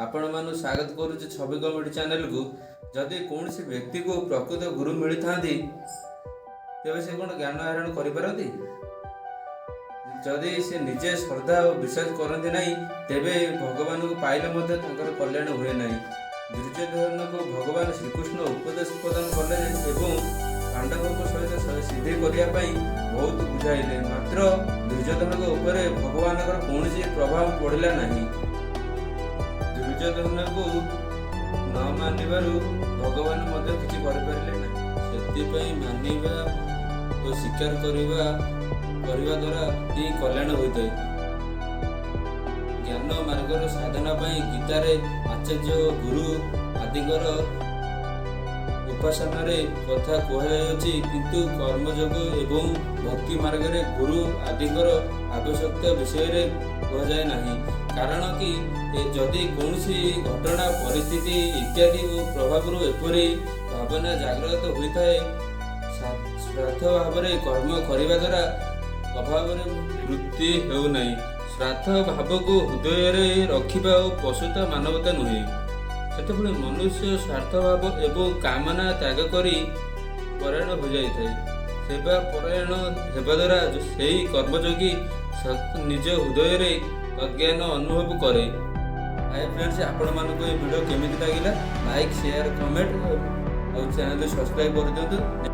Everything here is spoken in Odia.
ଆପଣମାନଙ୍କୁ ସ୍ୱାଗତ କରୁଛି ଛବି କମେଡି ଚ୍ୟାନେଲକୁ। ଯଦି କୌଣସି ବ୍ୟକ୍ତିକୁ ପ୍ରକୃତ ଗୁରୁ ମିଳିଥାନ୍ତି, ତେବେ ସେ କ'ଣ ଜ୍ଞାନ ଆହରଣ କରିପାରନ୍ତି? ଯଦି ସେ ନିଜେ ଶ୍ରଦ୍ଧା ଓ ବିଶ୍ୱାସ କରନ୍ତି ନାହିଁ, ତେବେ ଭଗବାନଙ୍କୁ ପାଇଲେ ମଧ୍ୟ ତାଙ୍କର କଲ୍ୟାଣ ହୁଏ ନାହିଁ। ଦୁର୍ଯ୍ୟୋଧନକୁ ଭଗବାନ ଶ୍ରୀକୃଷ୍ଣ ଉପଦେଶ ପ୍ରଦାନ କଲେ ଏବଂ ପାଣ୍ଡବଙ୍କ ସହିତ ସିଦ୍ଧି କରିବା ପାଇଁ ବହୁତ ବୁଝାଇଲେ। ମାତ୍ର ଦୁର୍ଯ୍ୟୋଧନଙ୍କ ଉପରେ ଭଗବାନଙ୍କର କୌଣସି ପ୍ରଭାବ ପଡ଼ିଲା ନାହିଁ। ଦୁର୍ଯ୍ୟୋଧନକୁ ନ ମାନିବାରୁ ଭଗବାନ ମଧ୍ୟ କିଛି କରିପାରିଲେ ନାହିଁ। ସେଥିପାଇଁ ମାନିବା ଓ ସ୍ୱୀକାର କରିବା ଦ୍ୱାରା ହିଁ କଲ୍ୟାଣ ହୋଇଥାଏ। ଜ୍ଞାନ ମାର୍ଗର ସାଧନା ପାଇଁ ଗୀତାରେ ଆଚାର୍ଯ୍ୟ ଓ ଗୁରୁ ଆଦିଙ୍କର ଉପାସନାରେ କଥା କୁହାଯାଇଅଛି, କିନ୍ତୁ କର୍ମଯୋଗ ଏବଂ ଭକ୍ତି ମାର୍ଗରେ ଗୁରୁ ଆଦିଙ୍କର ଆବଶ୍ୟକତା ବିଷୟରେ କୁହାଯାଏ ନାହିଁ। କାରଣ କି ଯଦି କୌଣସି ଘଟଣା, ପରିସ୍ଥିତି ଇତ୍ୟାଦି ଓ ପ୍ରଭାବରୁ ଏପରି ଭାବନା ଜାଗ୍ରତ ହୋଇଥାଏ, ସ୍ୱାର୍ଥ ଭାବରେ କର୍ମ କରିବା ଦ୍ୱାରା ଅଭାବରେ ବୃତ୍ତି ହେଉନାହିଁ। ସ୍ୱାର୍ଥ ଭାବକୁ ହୃଦୟରେ ରଖିବା ଓ ପଶୁତା ମାନବତା ନୁହେଁ। ସେତେବେଳେ ମନୁଷ୍ୟ ସ୍ୱାର୍ଥ ଭାବ ଏବଂ କାମନା ତ୍ୟାଗ କରି ପରାୟଣ ହୋଇଯାଇଥାଏ। ସେବା ପରାୟଣ ହେବା ଦ୍ୱାରା ସେହି କର୍ମଯୋଗୀ ନିଜ ହୃଦୟରେ ତଦ୍ଜ୍ଞାନ ଅନୁଭବ କରେ। ହାଏ ଫ୍ରେଣ୍ଡସ୍, ଆପଣମାନଙ୍କୁ ଏ ଭିଡ଼ିଓ କେମିତି ଲାଗିଲା? ଲାଇକ୍, ସେୟାର, କମେଣ୍ଟ ଆଉ ଚ୍ୟାନେଲ ସବସ୍କ୍ରାଇବ୍ କରିଦିଅନ୍ତୁ।